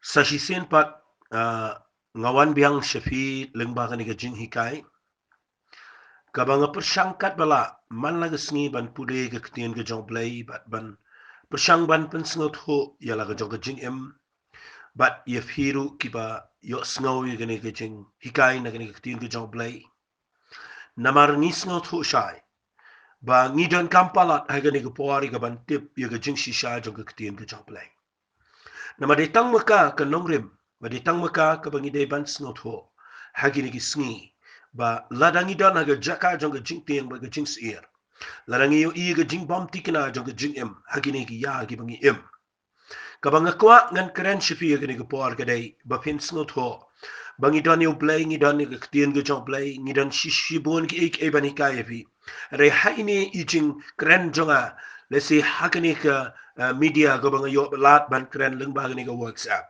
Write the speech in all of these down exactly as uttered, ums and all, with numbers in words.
Sa shisien pat, ah, nga wan biang sha phi lyngba kane ka jinghikai kaba nga pyrshang katba lah man la ka sngi ban pule ka ktien ka jong U Blei bad ban pyrshang ban pynsngewthuh ïa la ka jong ka jingim bad ïa phi ruh kiba ïohsngew ïa kane ka jinghikai na kane ka ktien ka jong U Blei. Namar ngi sngewthuh shai ba ngi donkam palat ha kane ka por ïa ka ban tip ïa ka jingshisha jong ka ktien ka jong U Blei. Namar dei tang ma ka ka nongrim, ba dei tang ma ka kaba ngi dei ban sngewthuh ha kine ki sngi, ba lada ngi don ha ka jaka jong ka jingtieng bad ka jingsyier, lada ngi ïohi ka jingbymthikna jong ka jingim ha kine ki ïa kiba ngi im. Kaba nga kwah ngan kren sha phi ha kane ka por ka dei ba phin sngewthuh ba ngi don ïa U Blei, ngi don ïa ka ktien ka jong U Blei, ngi don shi, shibun kiei kiei ban hikai ïa phi. Hynrei ha ine i jingkren jong nga, lehse ha kane ka, eh, media kaba nga ïoh lad ban kren lyngba kane ka WhatsApp,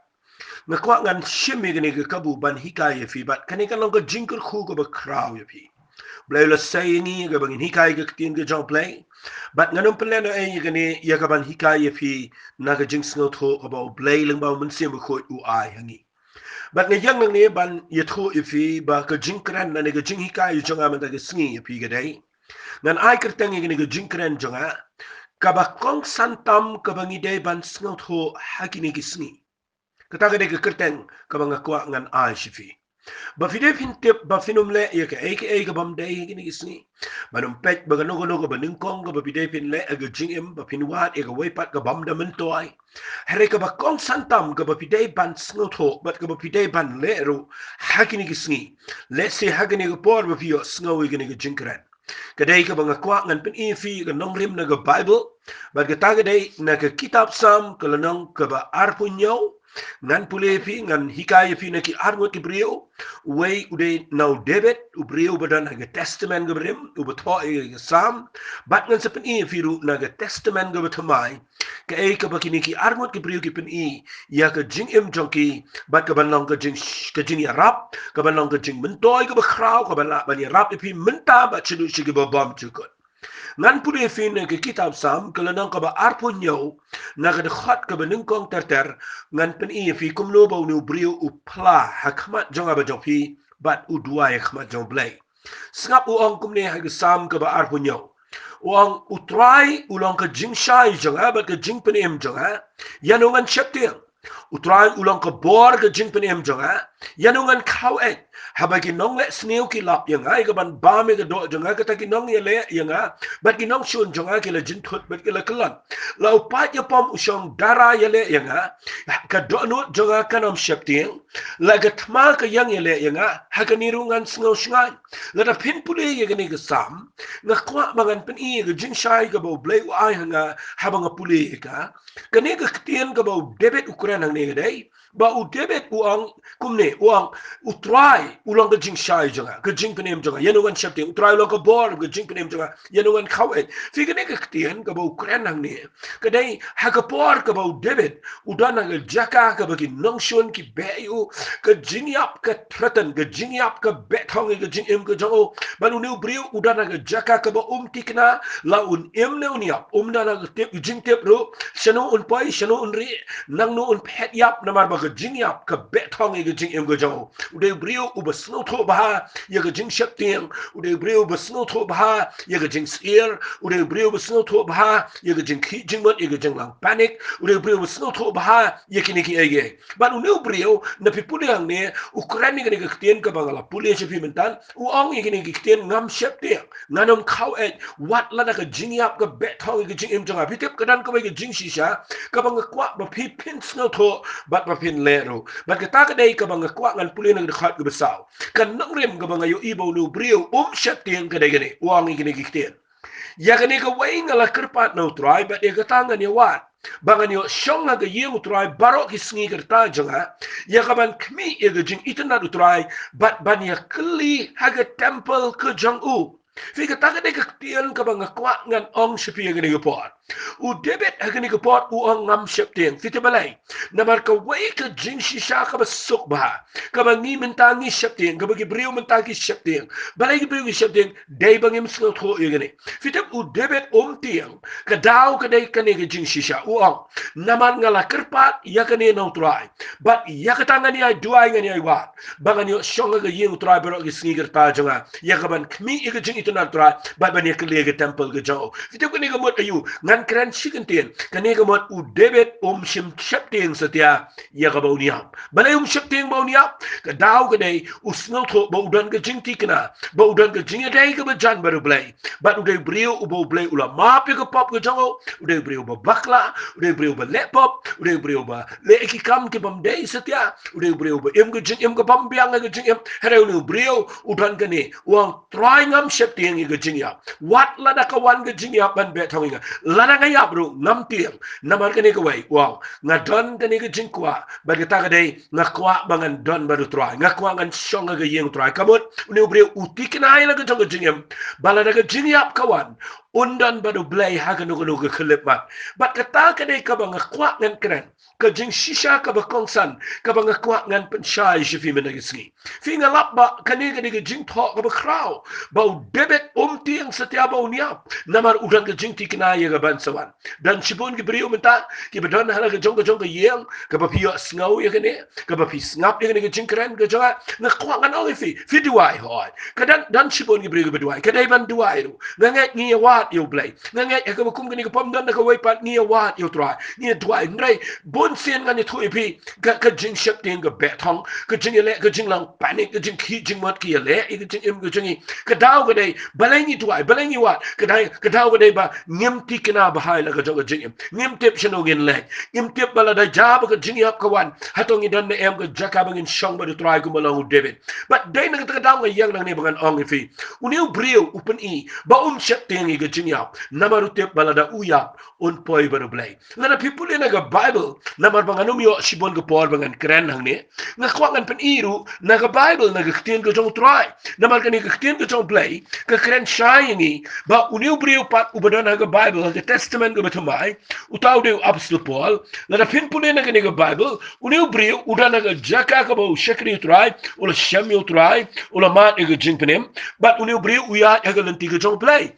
nga kwah ngan shim ïa kane ka kabu ban hikai ïa phi bad kane ka long ka jingkyrkhu kaba khraw ïa phi. U Blei u la sei ïa ngi kaba ngin hikai ka ktien ka jong U Blei. Bad ngan ym pynlehnohei ïa kane ïa ka ban hikai ïa phi na ka jingsngewthuh kaba U Blei lyngba U Mynsiem Bakhuid u ai ha ngi. Bad nga ïeng nangne ban ïathuh ïa phi ba ka jingkren lane ka jinghikai jong nga mynta ka sngi ïa phi ka dei, ngan ai kyrteng ïa kane ka jingkren jong nga, kaba kongsan tam kaba ngi dei ban sngewthuh ha kine ki sngi. Kata ka dei ka kyrteng kaba nga kwah ngan ai sha phi, ba phi dei phin tip ba phin ym leh ïa kaei kaei kaba ym dei ha kine ki sngi. Ban ym peit ba kano kano kaba nyngkong kaba phi dei phin leh ha ka jingim, ba phin wad ïa kawei pat kaba ym da myntoi. Hynrei kaba kongsan tam kaba phi dei ban sngewthuh bad kaba phi dei ban leh ruh ha kine ki sngi, lehse ha kane ka por ba phi ïohsngew ïa kane ka jingkren, ka dei kaba nga kwah ngan pyni ïa phi ka nongrim na ka Baibl. Bad kata ka dei na ka kitab Salm ka lynnong kaba arphew hynñiew. Ngan pule ïa phi, ngan hikai ïa phi na ki arngut ki briew. Uwei u dei na u David, u briew uba don ha ka Testament kaba rim, uba thoh ïa ka Salm. Bad ngan sa pyni ïa phi ruh na ka Testament kaba thymmai, kaei kaba kine ki arngut ki briew ki pyni ïa ka jingim jong ki, bad kaban long ka jing, ka jingïarap, kaban long ka jingmyntoi kaba khraw, kaban lah ban ïarap ïa phi mynta bad shaduh sha kiba bymjukut. Ngan pule ïa phi na ka kitab Salm ka lynnong kaba arphew hynñiew, na ka dkhot kaba nyngkong ter ter, ngan pyni ïa phi kumno ba une u briew u phla ha khmat jong nga bad jong phi, bad u duwai ha khmat jong U Blei. Sngap, u ong kumne ha ka Salm kaba arphew hynñiew. U ong, U Trai u long ka jingshai jong nga bad ka jingpynim jong nga, ïano ngan sheptieng? U Trai u long ka bor ka jingpynim jong nga, ïano ngan khaw-eit? Haba ki nongleh sniew ki lap ïa nga ïa kaban bam ïa ka doh jong nga, kata ki nongïaleh ïa nga bad ki nongshun jong nga ki la jynthut bad ki la kyllon. La u paid ïapom u shong dara ïaleh ïa nga, ka dohnud jong nga kan ym sheptieng. La ka thma ka ïeng ïaleh ïa nga, ha kane ruh ngan sngew shngaiñ. Lada phin pule ïa kane ka Salm, nga kwah ba ngan pyni ïa ka jingshai kaba U Blei u ai ha nga haba nga pule ïa ka. Kane ka ktien kaba u David u kren hangne ka dei ba u David u ong kumne, u ong, U Trai u long ka jingshai jong nga, ka jingpynim jong nga, ïano ngan sheptieng? U Trai u long ka bor, ka jingpynim jong nga, ïano ngan khaw-eit? Phi, kane ka ktien kaba u kren hangne ka dei ha ka por kaba u David u don ha ka jaka kaba ki nongshun ki beh ïa u, ka jingïap ka threaten, ka jingïap ka beh thong ïa ka jingim ka jong u. Bad une u briew u don ha ka jaka kaba um thikna, la un im ne un ïap um don ha ka tip, jingtip ruh, shano un poi, shano un rieh, nangno un phet ïap, namar ba ka jingïap ka beh thong ïa ka jingim ka jong u. U dei u briew uba sngewthuh bha ïa ka jingsheptieng, u dei u briew uba sngewthuh bha ïa ka jingsyier, u dei u briew uba sngewthuh bha ïa ka jingkhih jingmut, ïa ka jinglang panic, u dei u briew uba sngewthuh bha ïa kine kiei kiei. Bad une u briew, na phi pule hangne, u kren ïa kane ka ktien kaba nga la pule sha phi mynta, u ong ïa kine ki ktien, ngam sheptieng, ngan ym khaw-eit, wat lada ka jingïap ka beh thong ïa ka jingim jong nga. Phi tip, ka don kawei ka jingshisha kaba nga kwah ba phi phin sngewthuh bad ba phin leh ruh. Bad kata ka dei kaba nga kwah ngan pule na ka dkhot kaba saw. Ka nongrim kaba nga ïohi ba une u briew um sheptieng ka dei kane, u ong ïa kine ki ktien. Ïa kane kawei nga la kyrpad na U Trai, bad ïa kata ngan ïa wad, ba ngan ïoh shong ha ka ïing U Trai baroh ki sngi ka rta jong nga, ïa kaban khmih ïa ka jingitynnad U Trai, bad ban ïa kylli ha ka temple ka jong u. Phi, kata ka dei ka ktien kaba nga kwah ngan ong sha phi ïa kane ka por. U David ha kane ka por u ong ngam sheptieng. Phi tip balei? Namar kawei ka jingshisha kaba suk bha, kaba ngi mynta ngi sheptieng, kaba ki briew mynta ki sheptieng. Balei ki briew ki sheptieng? Dei ba ngim sngewthuh ïa kane. Phi tip, u David um tieng. Ka daw ka dei kane ka jingshisha. U ong, namar nga la kyrpad ïa kane na u Trai, bad ïa kata ngan ïai duwai, ngan ïai wad ba ngan ïoh shong ha ka ïing u Trai baroh ki sngi ka rta jong nga, ïa kaban khmih ïa ka jingitynnad u Trai bad ban ïakhleh ïa ka temple ka jong u. Phi tip, kane ka mut aïu? Ngan kren shi kyntien. Kane ka mut u David um shym sheptieng satia ïa kaba un ïap. Balei um sheptieng ba un ïap? Ka daw ka dei u sngewthuh ba u don ka jingthikna, ba u don ka jingïadei kaba jan bad u Blei, bad u dei u briew uba u Blei u la map ïa ka pop ka jong u. U dei u briew ba bakla, u dei u briew ba leh pop, u dei u briew ba leh ki kam ki bym dei satia, u dei u briew ba im ka jingim ka bym biang ha ka jingim. Hynrei une u briew u don kane, u ong, Trai, ngam sheptieng ïa ka jingïap. Wat lada ka wan ka jingïap ban beh thong ïa nga, lada nga ïap ruh ngam tieng. Namar kane kawei, u ong, nga don kane ka jingkwah, bad kata ka dei, nga kwah ba ngan don bad u Trai, nga kwah ngan shong ha ka ïing u Trai. Ka mut une u briew u thikna ïa la ka jong ka jingim ba lada ka jingïap ka wan, un don bad u Blei ha kano kano ka khyllipmat. Bad kata ka dei kaba nga kwah ngan kren, ka jingshisha kaba kongsan kaba nga kwah ngan pynshai sha phi mynta ka sngi. Phi, nga lap ba kane ka dei ka jingthoh kaba khraw, ba u David um tieng satia ba un ïap, namar u don ka jingthikna ïa ka ban sa wan. Don shibun ki briew mynta kiba don ha la ka jong ka jong ka ïing, kaba phi ïohsngew ïa kane, kaba phi sngap ïa kane ka jingkren ka jong nga. Nga kwah ngan ong ïa phi, phi duwai, hooid. Ka don, don shibun ki briew kiba duwai, ka dei ban duwai ruh. Nga ngeit ngi ïa wad ïa u Blei. Nga ngeit ha kaba kum kane ka pom don da kawei pat ngi ïa wad ïa u Trai, ngi ïa duwai. Hynrei bunsien ngan ïathuh ïa phi, ka, ka jingsheptieng ka beh thong, ka jingïaleh, ka jinglong panic, ka jingkhih jingmut ki ïaleh ïa ka jingim ka jong ngi. Ka daw ka dei, balei ngi duwai, balei ngi wad? Ka dei, ka daw ka dei ba ngim thikna bha ïa la ka jong ka jingim. Ngim tip shano ngin leit. Ngim tip ba lada jia ba ka jingïap ka wan, hato ngi don ne em ka jaka ba ngin shong bad u Trai kumba long u David. Bad dei na kata ka daw nga ïeng nangne ba ngan ong ïa phi, une u briew u pyni ba um sheptieng ïa ka jingïap, namar u tip ba lada u ïap un poi bad u Blei. Lada phi pule na ka Baibl, namar ba ngan ym ïoh shibun ka por ba ngan kren hangne, nga kwah ngan pyni ruh na ka Baibl, na ka ktien ka jong u Trai. Namar kane ka ktien ka jong u Blei ka kren shai ïa ngi ba une u briew pat uba don ha ka Baibl, ha ka Testament kaba thymmai, uta u dei u Apostol Paul. Lada phin pule na kane ka Baibl, une u briew u don ha ka jaka kaba u shakri u Trai, u la shem ïa u Trai, u la mad ïa ka jingpynim, bad une u briew u ïaid ha ka lynti ka jong u Blei.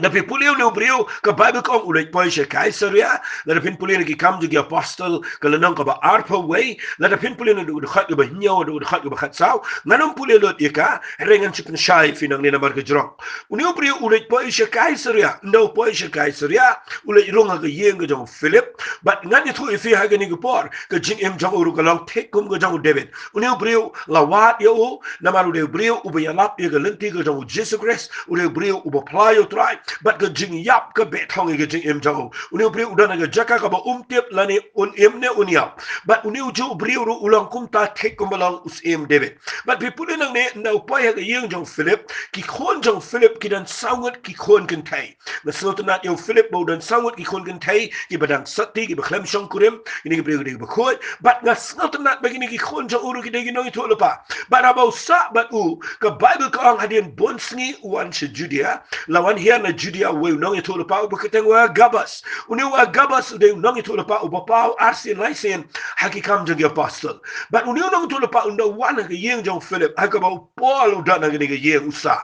Lada phi pule, une u briew, ka Baibl ka ong u leit poi sha Kaisaria. Lada phin pule na Ki Kam jong ki Apostol, ka lynnong kaba arphew wei, lada phin pule na dkhot kaba hynñiew, dkhot kaba khatsaw. Ngan ym pule lut ïa ka, hynrei ngan shu pynshai ïa phi nangne namar ka jrong. Une u briew u leit poi sha Kaisaria, ynda u poi sha Kaisaria, u leit rung ha ka ïing ka jong u Philip. Bad ngan ïathuh ïa phi, ha kane ka por ka jingim jong u ruh ka long thik kum ka jong u David. Une u briew la wad ïa u, namar u dei u briew uba ïalap ïa ka lynti ka jong u Jisu Khrist, u dei u briew uba phla ïa u Trai, bad ka jingïap ka beh thong ïa ka jingim jong u. Une u briew u don ha ka jaka kaba um tip lane un im ne un ïap. Bad une u ju u briew ruh u long kumta thik kumba long u syiem David. Bad phi pule nangne, ynda u poi ha ka ïing jong u Philip, ki khun jong u Philip ki don saw ngut ki khun kynthei. Nga sngewtynnad ïa u Philip ba u don saw ngut ki khun kynthei kiba dang sotti, kiba khlem shongkurim, kine ki briew ki dei kiba khuid. Bad nga sngewtynnad ba kine ki khun jong u ruh ki dei ki nongïathuhlypa. Bad haba u sah bad u, ka Baibl ka ong hadien bun sngi u wan sha Judia, la wan hiar na Judia uwei u nongïathuhlypa uba kyrteng u Agabus. Une u Agabus u dei u nongïathuhlypa uba paw arsien laisien ha Ki Kam jong ki Apostol. Bad une u nongïathuhlypa ynda u wan ha ka ïing jong u Philip, ha kaba u Paul u don ha kane ka ïing, u sah.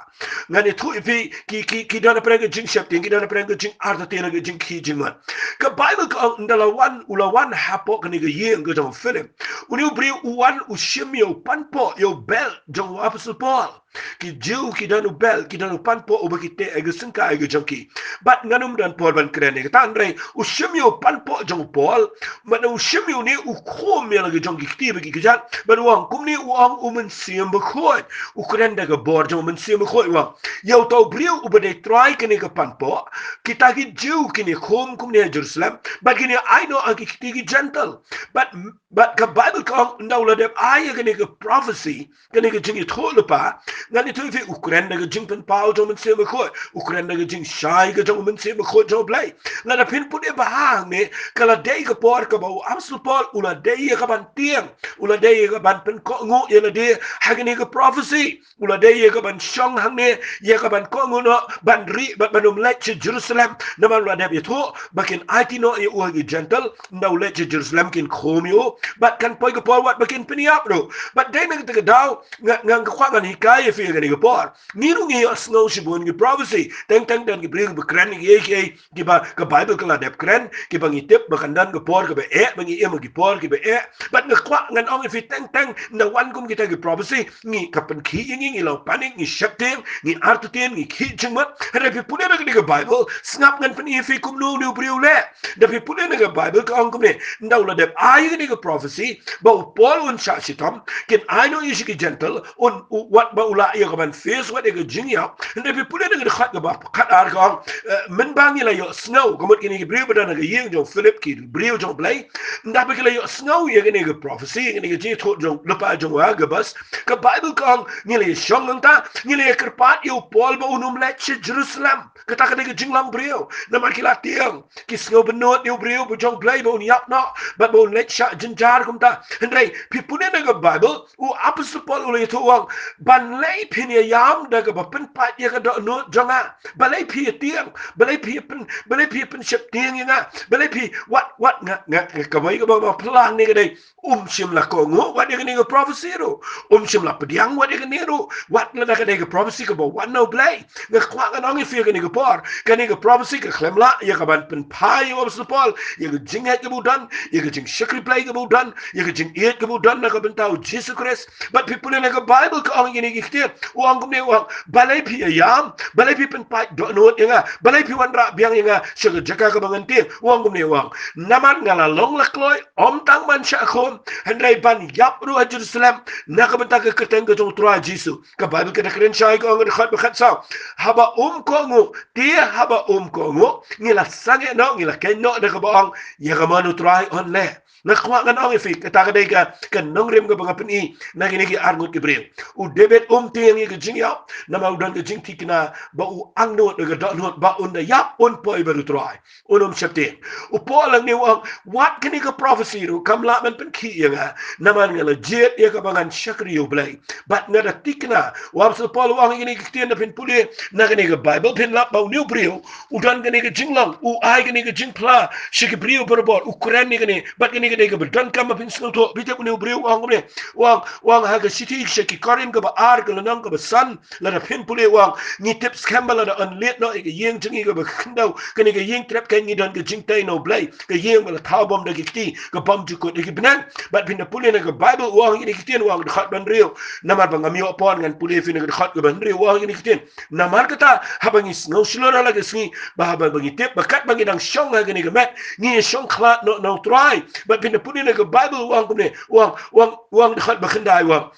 Ngan ïathuh ïa phi, ki, ki, ki don hapdeng ka jingsheptieng, ki don hapdeng ka jingartatien, ka jingkhih jingmut. Ka Baibl ka ong ynda la wan, u la wan hapoh kane ka ïing ka jong u Philip, une u briew u wan u shim ïa u panpoh, ïa u belt jong u Apostol Paul. Ki Jiw ki don u belt, ki don u panpoh uba ki teh ha ka syngkai ka jong ki. Bad ngan ym don por ban kren ïa kata, hynrei u shim ïa u panpoh jong u Paul, bad u shim ïa une, u khum ïa la ki jong ki kti bad ki kjat, bad u ong kumne, u ong, U Mynsiem Bakhuid. U kren da ka bor jong U Mynsiem Bakhuid, u ong, ïa uta u briew uba dei trai kane ka panpoh, kita ki Jiw kin ïakhum kumne ha Jerusalem, bad kin ïa ai noh ha ki kti ki Jentil. Bad, bad ka Baibl ka ong ynda u la dep ai ïa kane ka prophecy, kane ka jingïathuhlypa, Ngan ïathuh ïa phi, u kren da ka jingpynpaw jong u Mynsiem Bakhuid, u kren da ka jingshai ka jong u Mynsiem Bakhuid jong U Blei. Lada phin pule bha hangne, ka la dei ka por kaba u Apostol Paul u la dei ïa ka ban tieng, u la dei ïa ka ban pynkohnguh ïa lade ha kane ka prophecy. U la dei ïa ka ban shong hangne, ïa ka ban kohnguh noh, ban rieh bad ban ym leit sha Jerusalem. Namar u la dep ïathuh ba kin aiti noh ïa u ha ki Jentil, ynda u leit sha Jerusalem kin khum ïa u. Bad kan poi ka por wat ba kin pynïap ruh. Bad dei na kata ka daw, nga, nga kwah ngan hikai ïa phi ha kane ka por. Ngi ruh ngi ïohsngew shibun ki prophecy. Teng teng don ki briew ba kren ïa kiei kiei kiba ka Baibl ka la dep kren, kiba ngi tip ba kan don ka por kaba eh, ba ngi im ha ki por kiba eh. Bad nga kwah ngan ong ïa phi, teng teng ynda wan kum kita ki prophecy, ngi, ka pynkhih ïa ngi, ngi long panic, ngi sheptieng, ngi artatien, ngi khih jingmut. Hynrei phi pule na kane ka Baibl, sngap, ngan pyni ïa phi kumno une u briew u leh. Da phi pule na ka Baibl ka ong kumne, ynda u la dep ai kane ka prophecy ba u Paul un shah shitom, kin ai noh ïa shi ki Jentil, un, u, wat ba u lah ïa ka ban face wat ïa ka jingïap. Hynrei phi pule na ka dkhot kaba khatar ka ong, eh, mynba ngi la ïohsngew, ka mut kine ki briew ba don ha ka ïing jong Philip, ki briew jong U Blei, ynda ba ki la ïohsngew ïa kane ka prophecy, ïa kane ka jingïathuh jong u lypa jong u Agabus, ka Baibl ka ong, ngi la ïashong hangta, ngi la ïakyrpad ïa u Paul ba un ym leit sha Jerusalem. Kata ka dei ka jinglong briew. Namar ki la tieng, ki sngew bynnud ïa u briew ba jong U Blei ba un ïap noh, bad ba un leit shah jynjar kumta. Hynrei phi pule na ka Baibl, u Apostol Paul u la ïathuh u ong, balei phin ïaïam da kaba pynpait ïa ka dohnud jong nga? Balei phi ïatieng? Balei phi pyn, balei phi pynsheptieng ïa nga? Balei phi, wat, wat, nga, nga, nga, kawei kaba nga pynlong hangne ka dei, um shym la kohnguh wat ïa kane ka prophecy ruh. Um shym la pdiang wat ïa kane ruh, wat lada ka dei ka prophecy kaba wan na U Blei. Nga kwah ngan ong ïa phi ha kane ka por, kane ka prophecy ka khlem lah ïa ka ban pynphai ïa u Apostol Paul ïa ka jingngeit kaba u don, ïa ka jingshakri Blei kaba u don, ïa ka jingïeit kaba u don na ka bynta u Jisu Khrist. Bad phi pule na ka Baibl ka ong ïa kine ki ktien, u ong kumne, u ong, balei phi ïaïam? Balei phi pynpait dohnud ïa nga? Balei phi wanrah biang ïa nga sha ka jaka kaba ngan tieng? U ong kumne, u ong, namar nga la long la kloi, ym tang ban shah khum, hynrei ban ïap ruh ha Jerusalem na ka bynta ka kyrteng ka jong U Trai Jisu. Ka Baibl ka da kren shai ka ong ha ka dkhot ba khatsaw, haba um kohnguh, te haba um kohnguh, ngi la sangeh noh, ngi la khein noh da kaba ong, ïa ka mon U Trai un leh. Nga kwah ngan ong ïa phi, kata ka dei ka, ka nongrim kaba nga pyni na kine ki arngut ki briew. U David um tieng ïa ka jingïap, namar u don ka jingthikna ba u angnud da ka dohnud ba un da ïap un poi bad U Trai. Un ym sheptieng. U Paul hangne u ong, wat kane ka prophecy ruh kam lah ban pynkhih ïa nga, namar nga la jied ïa kaba ngan shakri ïa U Blei. Bad nga da thikna. U Apostol Paul u ong ïa kine ki ktien, da phin pule na kane ka Baibl phin lap ba une u briew u don kane ka jinglong, u ai kane ka jingphla sha ki briew barabor, u kren ïa kane, bad kane ka dei kaba donkam ba phin sngewthuh. Phi tip une u briew u ong kumne, u ong, u ong ha ka shithi sha ki Korinth kaba ar, ka lynnong kaba san, lada phin pule u ong, ngi tip skhem ba lada yn leit noh ïa ka ïing jong ngi kaba khyndew, kane ka ïing trep, kan ngi don ka jingtei na U Blei, ka ïing ba la thaw bom da ki kti, ka bym jukut ïa ki bneng. Bad phin da pule na ka Baibl, u ong ïa kine ki ktien, u ong dkhot ba hynriew. Namar ba ngam ïoh por ngan pule ïa phi na ka dkhot kaba hynriew, u ong ïa kine ki ktien. Namar kata, haba ngi sngew shlur ha la ka sngi, ba haba ngi tip ba katba ngi dang shong ha kane ka met, ngi shong khlad noh na U Trai. Bad phin da pule na ka Baibl, u ong kumne, u ong, u ong, u ong dkhot ba khyndai, u ong,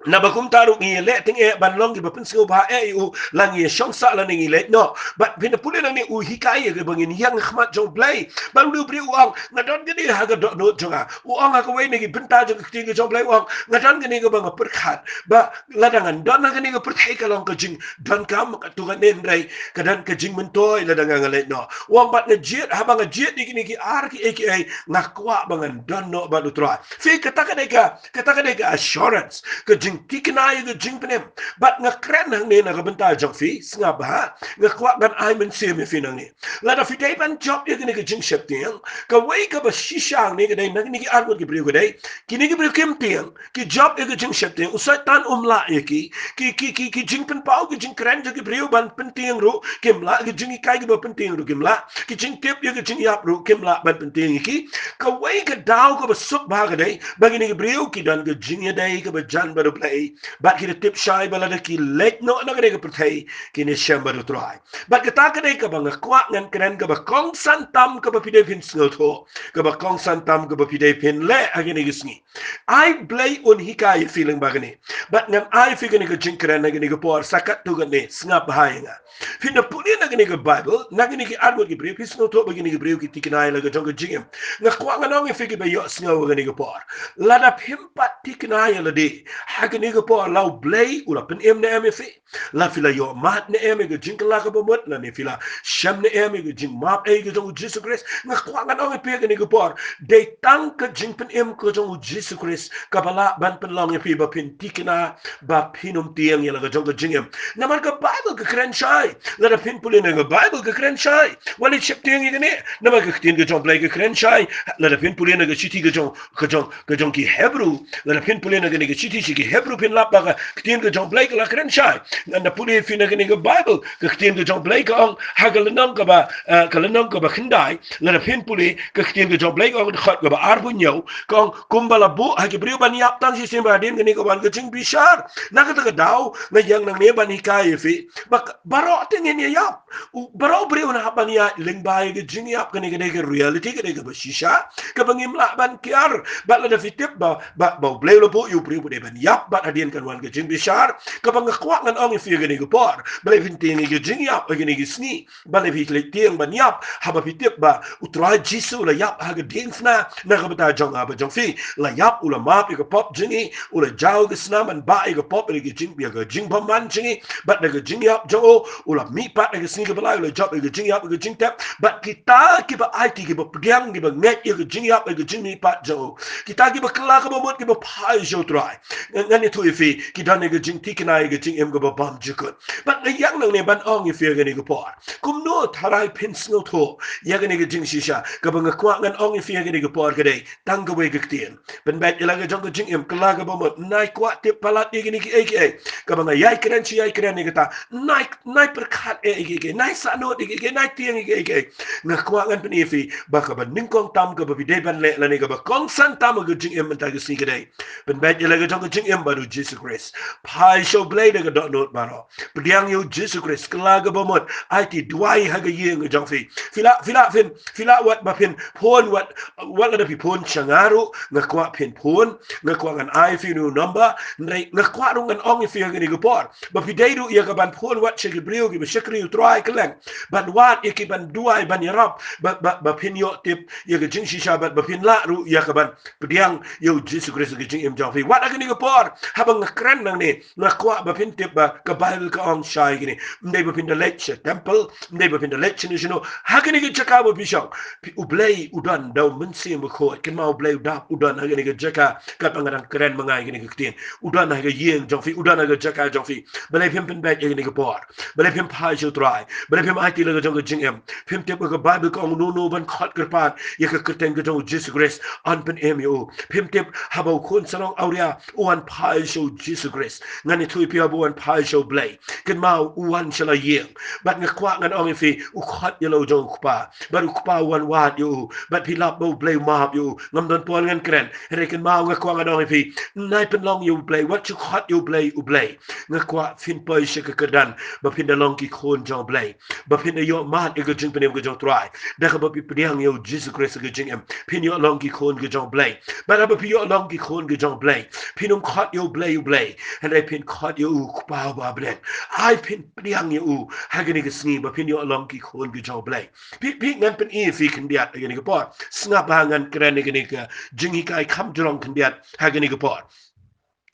naba kumta ruh ngi ïaleh tyngeh ban long kiba pynsngewbha eh ïa u, la ngi shong sah lane ngi leit noh. Bad phin da pule nangne, u hikai ïa kiba ngin ïeng ha khmat jong U Blei. Bad une u briew u ong, nga don kane ha ka dohnud jong nga. U ong ha kawei na ki bynta jong ka ktien ka jong U Blei, u ong, nga don kane kaba nga pyrkhat, ba lada ngan don ha kane ka pyrthei ka long ka jingdonkam, katto katne, hynrei ka don ka jingmyntoi lada nga, nga leit noh. U ong, bad nga jied, haba nga jied ïa kine ki ar kiei kiei, nga kwah ba ngan don noh bad U Trai. Phi, kata ka dei ka, kata ka dei ka assurance, ka jingthikna ïa ka jingpynim. Bad nga kren hangne na ka bynta jong phi, sngap bha, nga kwah ngan ai mynsiem ïa phi nangne. Lada phi dei ban jop ïa kane ka jingsheptieng, kawei kaba shisha hangne ka dei na kine ki arngut ki briew ka dei, kine ki briew kim tieng, ki jop ïa ka jingsheptieng, u Soitan um lah ïa ki, ki, ki, ki, ki jingpynpaw, ki jingkren jong ki briew ban pyntieng ruh kim lah, ki jinghikai kiba pyntieng ruh kim lah, ki jingtip ïa ka jingïap ruh kim lah ban pyntieng ïa ki. Kawei ka daw kaba suk bha ka dei ba kine ki briew ki don ka jingïadei kaba jan bad U Blei, bad ki da tip shai ba lada ki leit noh na kane ka pyrthei, kin ïashem bad U Trai. Bad kata ka dei kaba nga kwah ngan kren, kaba kongsan tam kaba phi dei phin sngewthuh, kaba kongsan tam kaba phi dei phin leh ha kine ki sngi. Ai Blei un hikai ïa phi lyngba kane. Bad ngan ai phi kane ka jingkren ha kane ka por, sa katto katne, sngap bha ïa nga. Phin da pule na kane ka Baibl, na kine ki arngut ki briew, phi sngewthuh ba kine ki briew ki thikna ïa la ka jong ka jingim. Nga kwah ngan ong ïa phi kiba ïohsngew ha kane ka por, lada phim pat thikna ïa lade ha kane ka por la U Blei u la pynim ne em ïa phi, la phi la ïoh mad ne em ïa ka jingkylla kaba mut, lane phi la shem ne em ïa ka jingmap ei ka jong U Jisu Khrist. Nga kwah ngan ong ïa phi kane ka por, dei tang ka jingpynim ka jong U Jisu Khrist kaba lah ban pynlong ïa phi ba phin thikna ba phin ym tieng ïa la ka jong ka jingim. Namar ka Baibl ka kren shai, lada phin pule na ka Baibl ka kren shai. Wat leit sheptieng ïa kane, namar ka ktien ka jong U Blei ka kren shai, lada phin pule na ka shithi ka jong, ka jong, ka jong ki Hebru, lada phin pule na kane ka shithi sha ki Hebru phin lap ba ka ktien ka jong U Blei ka la kren shai. Lada pule phi na kane ka Baibl, ka ktien ka jong U Blei ka ong ha ka lynnong kaba, eh, ka lynnong kaba khyndai, lada phin pule ka ktien ka jong U Blei ka ong, dkhot kaba arphew hynñiew, ka ong, kumba la buh ha ki briew ban ïap tang shisien ba hadien kane ka wan ka jingbishar. Na kata ka daw nga ïeng nangne ban hikai ïa phi ba, baroh te ngin ïa ïap. U, baroh briew na hap ban ïa lyngba ïa ka jingïap. Kane ka dei ka reality, ka dei kaba shisha kaba ngim lah ban kiar. Bad lada phi tip ba, ba, ba U Blei u la buh ïa u briew ba dei ban ïap bad hadien kan wan ka jingbishar, kaba nga kwah ngan ong ïa phi kane ka por, balei phin tieng ïa ka jingïap ha kane ka sngi? Balei phi leit tieng ban ïap haba phi tip ba U Trai Jisu u la ïap ha ka diengphna na ka bynta jong nga bad jong phi? La ïap, u la map ïa ka pop jong ngi, u la jaw ka snam ban bah ïa ka pop, ïa ka jing, ïa ka jingbymman jong ngi. Bad da ka jingïap jong u, u la mihpat ha ka sngi kaba lai, u la jop ïa ka jingïap, ïa ka jingtep. Bad kita kiba aiti, kiba pdiang, kiba ngeit ïa ka jingïap, ïa ka jingmihpat jong u, kita kiba kylla kaba mut, kiba phai sha U Trai, ngan, ngan ïathuh ïa phi, ki don ïa ka jingthikna, ïa ka jingim kaba bymjukut. Bad nga ïeng nangne ban ong ïa phi ha kane ka por, kumno tharai phin sngewthuh ïa kane ka jingshisha kaba nga kwah ngan ong ïa phi ha kane ka por? Ka dei tang kawei ka ktien. Pynbeit ïa la ka jong ka jingim, kylla kaba mut. Nai kwah tip palat ïa kine kiei kiei. Kaba nga ïai kren shi ïai kren ïa kata, nai, nai pyrkhat ïa kiei kiei, nai sahnud ïa kiei kiei, nai tieng ïa kiei kiei. Nga kwah ngan pyni ïa phi ba kaba nyngkong tam kaba phi dei ban leh, lane kaba kongsan tam ha ka jingim mynta ka sngi, ka dei pynbeit ïa la ka jong ka jingim bad U Jisu Khrist. Phai sha U Blei da ka dohnud baroh. Pdiang ïa U Jisu Khrist, kylla kaba mut. Aiti, duwai ha ka ïing ka jong phi. Phi lah, phi lah phin, phi lah wat ba phin phone wat, wat lada phi phone sha nga ruh, nga kwah phin phone, nga kwah ngan ai phi une u number. Hynrei nga kwah ruh ngan ong ïa phi ha kane ka por ba phi dei ruh ïa ka ban phone wat sha ki briew kiba shakri U Trai kylleng, ban wad ïa ki, ban duwai, ban ïarap ba, ba, ba phin ïoh tip ïa ka jingshisha bad ba phin lah ruh ïa ka ban pdiang ïa U Jisu Khrist ha ka jingim jong phi. Wat ha kane ka por, haba nga kren nangne, nga kwah ba phin tip ba ka Baibl ka ong shai kine. Ym dei ba phin da leit sha temple, ym dei ba phin da leit shano shano. Ha kane ka jaka ba phi shong, phi, U Blei u don da U Mynsiem Bakhuid. Kynmaw, U Blei u dap, u don ha kane ka jaka katba nga dang kren ma nga ïa kane ka ktien. U don ha ka ïing jong phi, u don ha ka jaka jong phi. Balei phim pynbeit ïa kane ka por? Balei phim phai sha U Trai? Balei phim aiti la ka jong ka jingim? Phim tip ba ka Baibl ka ong uno uno ban khot kyrpad ïa ka kyrteng ka jong U Jisu Khrist, yn pynim ïa u. Phim tip haba u khun sarong awria u wan phai sha U Jisu Khrist, ngan ïathuh ïa phi, haba u wan phai sha U Blei, kynmaw, u wan sha la ïing. Bad nga kwah ngan ong ïa phi, u khot ïa la u jong U Kpa, bad U Kpa u wan wad ïa u. Bad phi lap ba U Blei u map ïa u. Ngam don por ngan kren, hynrei kynmaw, nga kwah ngan ong ïa phi, nai pynlong ïa U Blei, wat shu khot ïa U Blei, U Blei. Nga kwah phin poi sha ka kyrdan ba phin da long ki khun jong U Blei, ba phin da ïoh mad ïa ka jingpynim ka jong U Trai da kaba phi pdiang ïa U Jisu Khrist ha ka jingim. Phin ïoh long ki khun ka jong U Blei. Bad haba phi ïoh long ki khun ka jong U Blei, phin ym khot ïa U Blei, U Blei, hynrei phin khot ïa u Kpa uba ha bneng. Ai phin pdiang ïa u ha kane ka sngi ba phin ïoh long ki khun ka jong U Blei. Phi, phi, ngan pyni ïa phi khyndiat ha kane ka por. Sngap ba ngan kren ïa kane ka jinghikai kham jrong khyndiat ha kane ka por.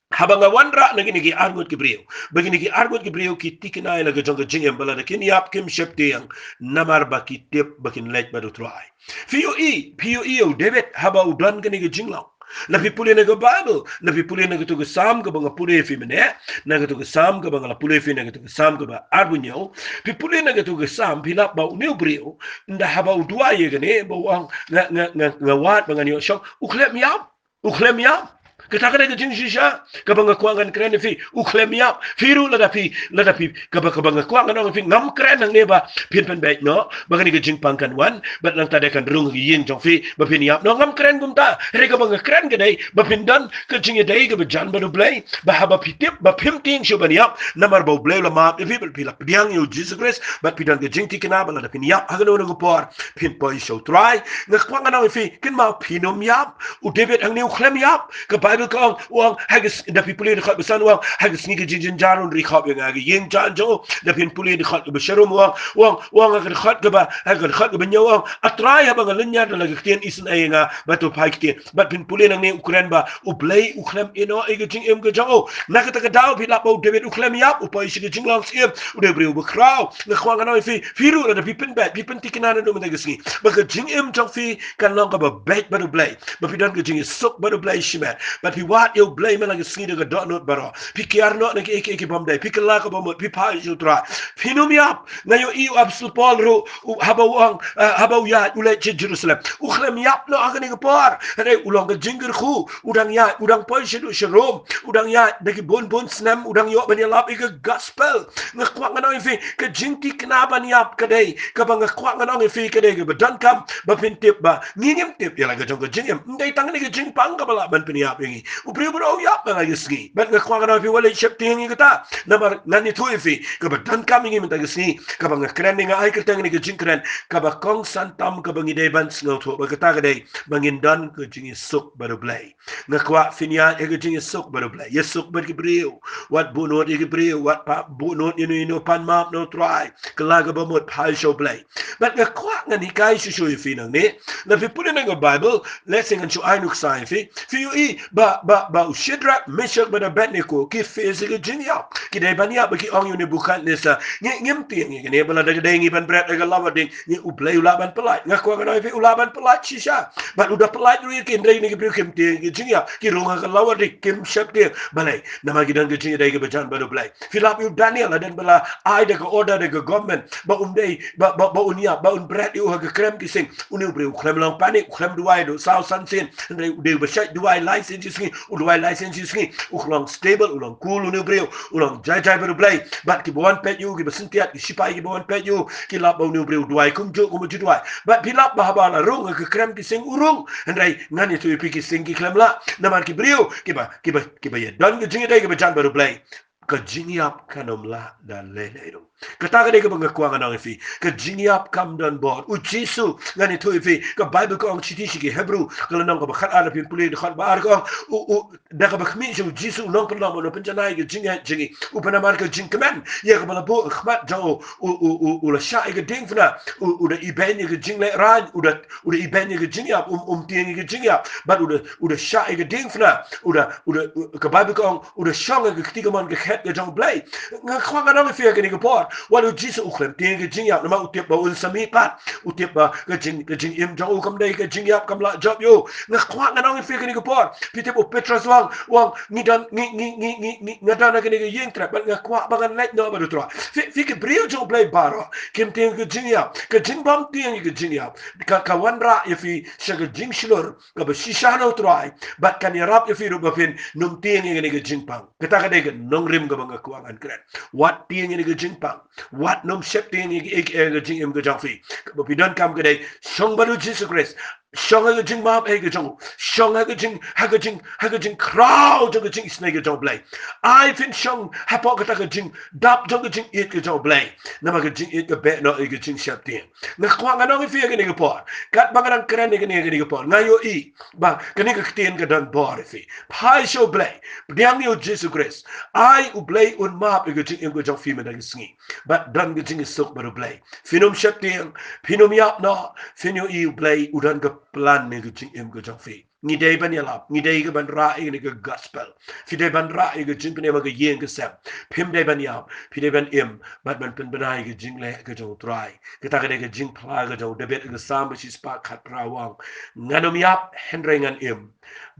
Haba nga wanrah na kine ki arngut ki briew, ba kine ki arngut ki briew ki thikna ïa la ka jong ka jingim, ba lada kin ïap kim sheptieng, namar ba ki tip ba kin leit bad U Trai. Phi ïohi, phi ïohi ïa u David haba u don kane ka jinglong. La phi pule na ka Baibl, la phi pule na kato ka Salm kaba nga pule ïa phi mynne, na kato ka Salm kaba nga la pule ïa phi, na kato ka Salm kaba arphew hynñiew. Phi pule na kato ka Salm, phi lap ba une u briew, ynda haba u duwai ïa kane, ba u ong, nga, nga, nga, nga wad ba ngan ïoh shong, u khlem ïap. U khlem ïap. Kata ka dei ka jingshisha kaba nga kwah ngan kren ïa phi. U khlem ïap. Phi ruh lada phi, lada phi, kaba, kaba nga kwah ngan ong ïa phi, ngam kren hangne ba phin pynbeit noh ba kane ka jingpang kan wan, bad nangta de kan rung ha ka ïing jong phi ba phin ïap noh. Ngam kren kumta. Hynrei kaba nga kren ka dei ba phin don ka jingïadei kaba jan bad U Blei, ba haba phi tip ba phim tieng shuh ban ïap, namar ba U Blei u la map ïa phi, bad phi la pdiang ïa U Jisu Khrist, bad phi don ka jingthikna ba lada phin ïap ha kano kano ka por, phin poi sha U Trai. Nga kwah ngan ong ïa phi, kynmaw, phin ym ïap. U David hangne u khlem ïap. Ka Baibl Ka ong, u ong, ha ka s-, da phi pule dkhot ba san u ong, ha ka sngi ka jingjynjar un ri khop ïa nga ha ka ïing jan jong u. Da phin pule dkhot kaba sharum u ong, u ong, u ong ha ka dkhot kaba, ha ka dkhot kaba hynñiew u ong, A Trai, haba nga lynñiar da la ka ktien isynei ïa nga, ba to phai ktien. Bad phin pule nangne u kren ba U Blei u khlem ïehnoh ïa ka jingim ka jong u. Na kata ka daw phi lap ba u David u khlem ïap, u poi sha ka jinglong syiem, u dei u briew bakhraw. Nga kwah ngan ong ïa phi, phi ruh lada phi pynbeit, phi pynthikna naduh mynta ka sngi, ba ka jingim jong phi kan long kaba beit bad U Blei, ba phi don ka jingïasuk bad U Blei shimet. Bad phi wad ïa U Blei man la ka sngi da ka dohnud baroh. Phi kiar noh na kiei kiei ki bym dei, phi kylla kaba mut, phi phai sha U Trai. Phin ym ïap. Nga ïohi u Apostol Paul ruh, u, haba u ong, eh, haba u ïaid u leit sha Jerusalem, u khlem ïap noh ha kane ka por. Hynrei u long ka jingkyrkhu, u dang ïaid, u dang poi shaduh sha Rom, u dang ïaid da ki bun bun snem, u dang ïoh ban ïalap ïa ka gospel. Nga kwah ngan ong ïa phi, ka jingthikna ban ïap ka dei kaba nga kwah ngan ong ïa phi ka dei kaba donkam ba phin tip ba ngi ngim tip ïa la ka jong ka jingim. Ym dei tang kane ka jingpang kaba lah ban pynïap ïa ngi. U briew baroh u ïap man la ka sngi. Bad nga kwah ngan ong ïa phi, wat leit sheptieng ïa kata. Namar ngan ïathuh ïa phi kaba donkam ïa ngi mynta ka sngi, kaba nga kren ne nga ai kyrteng ïa ka jingkren kaba kongsan tam kaba ngi dei ban sngewthuh, ba kata ka dei ba ngin don ka jingïasuk bad U Blei. Nga kwah phin ïaid ha ka jingïasuk bad U Blei. Ïasuk bad ki briew. Wat buhnud ïa ki briew, wat pah buhnud ïano ïano, pan map na U Trai. Kylla kaba mut, phai sha U Blei. Bad nga kwah ngan hikai shuh shuh ïa phi nangne. Lada phi pule na ka Baibl, lehse ngan shu ai nuksa ïa phi. Phi ïohi ba, ba, ba u Shadrak, Meshak bad Abednego ki face ïa ka jingïap. Ki dei ban ïap, ba ki ong ïa u Nebukadnesar, ngi, ngim tieng ïa kane, ba lada ka dei ngi ban bret ha ka lawar ding, ngi, U Blei u lah ban pyllait. Nga kwah ngan ong ïa phi, u lah ban pyllait shisha. Bad u da pyllait ruh ïa ki, hynrei kine ki briew kim tieng ïa ka jingïap, ki rung ha ka lawar ding, kim sheptieng. Balei? Namar ki don ka jingïadei kaba jan bad U Blei. Phi lap ïa u Daniel, hadien ba la ai da ka order da ka government ba um dei, ba, ba, ba un ïap, ba un bret ïa u ha ka krem ki sing. Une u briew u khlem long panic, u khlem duwai haduh saw san sien. Hynrei u dei uba shait duwai lai sien shi sngi, u duwai lai sien shi sngi. U long stable, u long cool une u briew, u long jai jai bad U Blei. Bad kiba wan peit ïa u, kiba syntiat, ki shipai kiba wan peit ïa u, ki lap ba une u briew u duwai kumjuh kumba ju duwai. Bad phi lap ba haba la rung ha ka krem ki sing u rung. Hynrei ngan ïathuh ïa phi, ki sing ki khlem lah. Namar ki briew kiba, kiba, kiba ïa don ka jingïadei kaba jan bad U Blei, ka jingïap kan ym lah da lei lei ruh. Kata ka dei kaba nga kwah ngan ong ïa phi. Ka jingïap kam don bor. U Jisu, ngan ïathuh ïa phi, ka Baibl ka ong shithi sha ki Hebru, ka lynnong kaba khatar, lada phin pule dkhot ba ar, ka ong, u, u, da kaba khmih sha u Jisu u nongpynlong, u nongpynjanai ka jingngeit jong ngi, u pynamar ka jingkmen ïa kaba la buh ha khmat jong u, u, u, u, u la shah ïa ka diengphna, u, u da ibeiñ ïa ka jinglehrain, u da, u da ibeiñ ïa ka jingïap, um, um tieng ïa ka jingïap, bad u da, u da shah ïa ka diengphna, u da, u da, u, ka Baibl ka ong, u da shong ha ka kti kamon ka khet ka jong U Blei. Nga kwah ngan ong ïa phi ha kane ka por, wat u Jisu u khlem tieng ïa ka jingïap, namar u tip ba un sa mih pat, u tip ba ka jing, ka jingim jong u kam dei ka jingïap, kam lah jop ïa u. Nga kwah ngan ong ïa phi ha kane ka por, phi tip u Petros u ong, u ong, ngi don, ngi, ngi, ngi, ngi, ngi, nga don ha kane ka ïing trep, bad nga kwah ba ngan leit noh bad U Trai. Phi, phi ki briew jong U Blei baroh, kim tieng ïa ka jingïap, ka jingbym tieng ïa ka jingïap ka, ka wanrah ïa phi sha ka jingshlur kaba shisha na U Trai, bad kan ïarap ïa phi ruh ba phin ym tieng ïa kane ka jingpang. Kata ka dei ka nongrim kaba nga kwah ngan kren. Wat tieng ïa kane ka jingpang. Wat ym sheptieng ïa, ïa, ïa ka jingim ka jong phi. Kaba phi donkam ka dei shong bad u Jisu Khrist. Shong ha ka jingmap ei ka jong u. Shong ha ka jing, ha ka jing, ha ka jingkhraw jong ka jingisynei ka jong U Blei. Ai phin shong hapoh kata ka jingdap jong ka jingïeit ka jong U Blei. Namar ka jingïeit ka beh noh ïa ka jingsheptieng. Nga kwah ngan ong ïa phi ha kane ka por, katba nga dang kren ïa kane ha kane ka por, nga ïohi ba kane ka ktien ka don bor ïa phi. Phai sha U Blei, pdiang ïa u Jisu Khrist. Ai U Blei un map ïa ka jingim ka jong phi mynta ka sngi. Bad don ka jingïasuk bad U Blei. Phin ym sheptieng, phin ym ïap noh, phin ïohi U Blei u don ka plan ïa ka jingim ka jong phi. Ngi dei ban ïalap, ngi dei ka ban rah ïa kane ka gospel. Phi dei ban rah ïa ka jingpynim ha ka ïing ka sem. Phim dei ban ïap, phi dei ban im, bad ban pynbna ïa ka jingleh ka jong U Trai. Kata ka dei ka jingphla ka jong u David ha ka Salm ba shispah khatphra, u ong, ngan ym ïap, hynrei ngan im,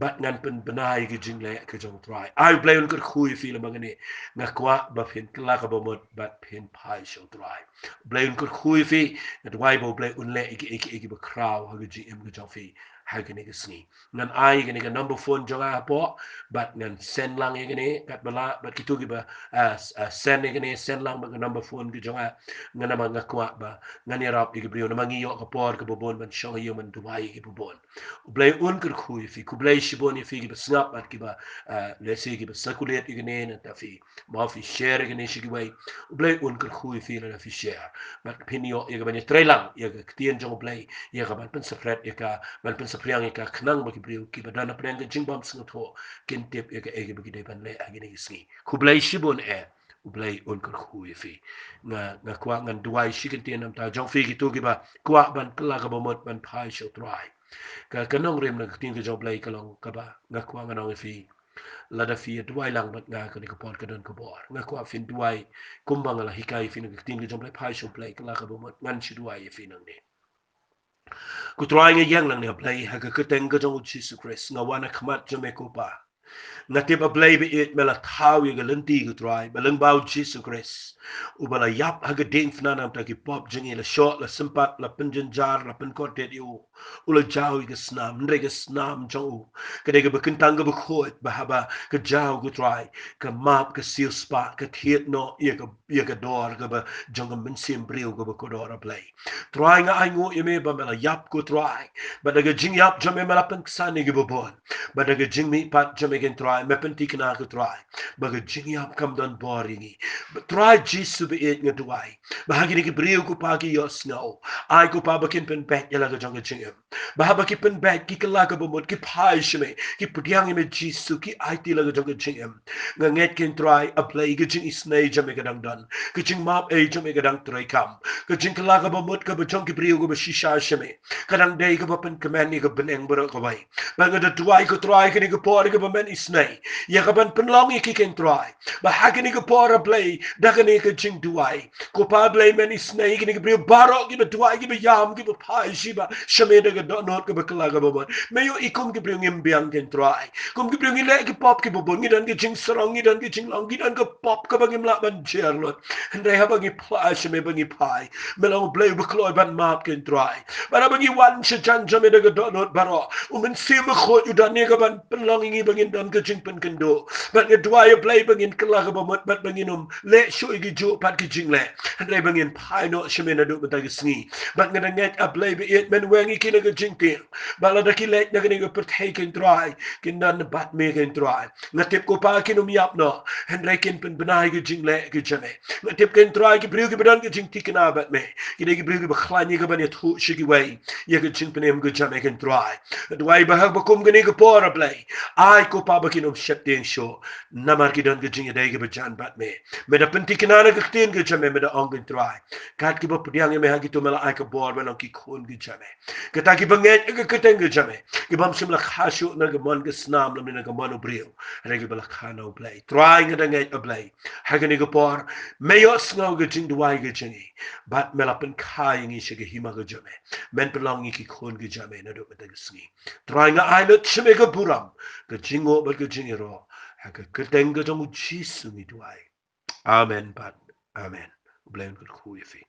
bad ngan pynbna ïa ka jingleh ka jong U Trai. Ai U Blei un kyrkhu ïa phi lyngba kane. Nga kwah ba phin kylla kaba mut bad phin phai sha U Trai. U Blei un kyrkhu ïa phi. Nga duwai ba U Blei un leh ïa ki, ïa ki, ïa kiba khraw ha ka jingim ka jong phi ha kane ka sngi. Ngan ai kane ka number phone jong nga hapoh, bad ngan send lang ïa kane katba lah, bad kito kiba, ah, s-, ah, send ïa kane, send lang bad ka number phone ka jong nga. Ngan, namar nga kwah ba ngan ïarap ïa ki briew, namar ngi ïoh ka por kaba bun ban shong ha ïing ban duwai ïa ki bun. U Blei un kyrkhu ïa phi, khublei shibun ïa phi kiba sngap bad kiba, ah, lehse kiba circulate ïa kane, nangta phi, mo phi share ïa kane sha kiwei. U Blei un kyrkhu ïa phi lada phi share. Bad phin ïoh ïa ka ban ïatreilang ïa ka ktien jong U Blei, ïa ka ban pynsakhiat ïa ka, ban pyn pdiang ïa ka, khnang ba ki briew kiba don hapdeng ka jingbymsngewthuh kin tip ïa kaei kaba ki dei ban leh ha kine ki sngi. Khublei shibun eh. U Blei un kyrkhu ïa phi. Nga, nga kwah ngan duwai shi kyntien namar jong phi kito kiba kwah ban kylla kaba mut ban phai sha U Trai. Ka, ka nongrim na ka ktien ka jong U Blei ka long kaba nga kwah ngan ong ïa phi. Lada phi ïa duwai lang bad nga kane ka por ka don ka bor. Nga kwah phin duwai kumba nga la hikai ïa phi na ka ktien ka jong U Blei, phai sha U Blei, kylla kaba mut, ngan shu duwai ïa phi nangne. Ko Trai, nga ïeng nangne, A Blei, ha ka kyrteng ka jong U Jisu Khrist, nga wan ha khmat jong me ko Pa. Nga tip, A Blei ba ïeit, me la thaw ïa ka lynti, ko Trai, ba lyngba U Jisu Khrist, uba la ïap ha ka diengphna namar ki pop jong ngi, la shoh, la sympat, la pynjynjar, la pynkordit ïa u. U la jaw ïa ka snam, hynrei ka snam jong u ka dei kaba kyntang kaba khuid, ba haba ka jaw, ko Trai, ka map, ka siewspah, ka thied noh ïa ka, ïa ka dor kaba jong ka mynsiem briew kaba kordor, A Blei. Trai, nga ainguh ïa me ba me la ïap, ko Trai. Bad da ka jingïap jong me, me la pynksan ïa kiba bun. Bad da ka jingmihpat jong me, ko Trai, me pynthikna, ko Trai, ba ka jingïap kam don bor ïa ngi. Bad Trai Jisu ba ïeit, nga duwai ba ha kine ki briew, ko Pa, ki ïohsngew, ai, ko Pa, ba kin pynbeit ïa la ka jong ka jingim. Ba haba ki pynbeit, ki kylla kaba mut, ki phai sha me, ki pdiang ïa me Jisu, ki aiti la ka jong ka jingim. Nga ngeit, ko Trai, A Blei, ka jingisynei jong me ka dang don, ka jingmap ei jong me ka dang treikam, ka jingkylla kaba mut kaba jong ki briew kaba shisha sha me ka dang dei kaba pynkmen ïa ka bneng baroh kawei. Bad nga da duwai, ko Trai, kane ka por kaba men isynei ïa ka ban pynlong ïa ki, ko Trai, ba ha kane ka por, A Blei, da kane ka jingduwai, ko Pa, A Blei, men isynei ïa kine ki briew baroh kiba duwai, kiba ïam, kiba phai sha me da ka dohnud kaba kylla kaba mut. Me ïohi kum ki briew ngim biang, ko Trai, kum ki briew ngi leh ki pop kiba bun, ngi don ka jingsarong, ngi don ka jinglong, ngi don ka pop kaba ngim lah ban jer lut. Hynrei haba ngi phai sha me, ba ngi phai, me long U Blei uba kloi ban map, ko Trai. Bad haba ngi wan shajan jong me da ka dohnud baroh, U Mynsiem Bakhuid u don ïa ka ban pynlong ïa ngi ba ngin don ka jingpynkynduh. Bad nga duwai, A Blei, ba ngin kylla kaba mut, bad ba ngin ym leh shuh ïa ki juh pat ki jingleh, hynrei ba ngin phai noh sha me naduh mynta ka sngi. Bad nga da ngeit, A Blei ba ïeit, men weng ïa ki na ka jingtieng. Bad lada ki leit na kane ka pyrthei, ko Trai, kin don bad me, ko Trai. Nga tip, ko Pa, kin ym ïap noh, hynrei kin pynbna ïa ka jingleh ka jong me. Nga tip, ko Trai, ki briew kiba don ka jingthikna bad me, ki dei ki briew kiba khlaiñ ïa ka ban ïathuh sha kiwei ïa ka jingpynim ka jong me, ko Trai. Nga duwai ba ha kaba kum kane ka por, A Blei, ai, ko Pa, ba kin ym sheptieng shuh, namar ki don ka jingïadei kaba jan bad me. Me da pynthikna na ka ktien ka jong me, me da ong, ko Trai, kat kiba pdiang ïa me ha kito, me la ai ka bor ban long ki khun ki jong me. Kata kiba ngeit ïa ka kyrteng ka jong me, kibym shym la kha shuh na ka mon ka snam lymne na ka mon u briew, hynrei kiba la kha na U Blei. Trai, nga da ngeit, A Blei, ha kane ka por, me ïohsngew ka jingduwai ka jong ngi, bad me la pynkha ïa ngi sha ka hima ka jong me. Men pynlong ngi ki khun ki jong me naduh mynta ka sngi. Trai, nga ai lut sha me ka burom, ka jingnguh bad ka jingïaroh, ha ka kyrteng ka jong U Jisu ngi duwai. Amen bad amen. U Blei un kyrkhu ïa phi.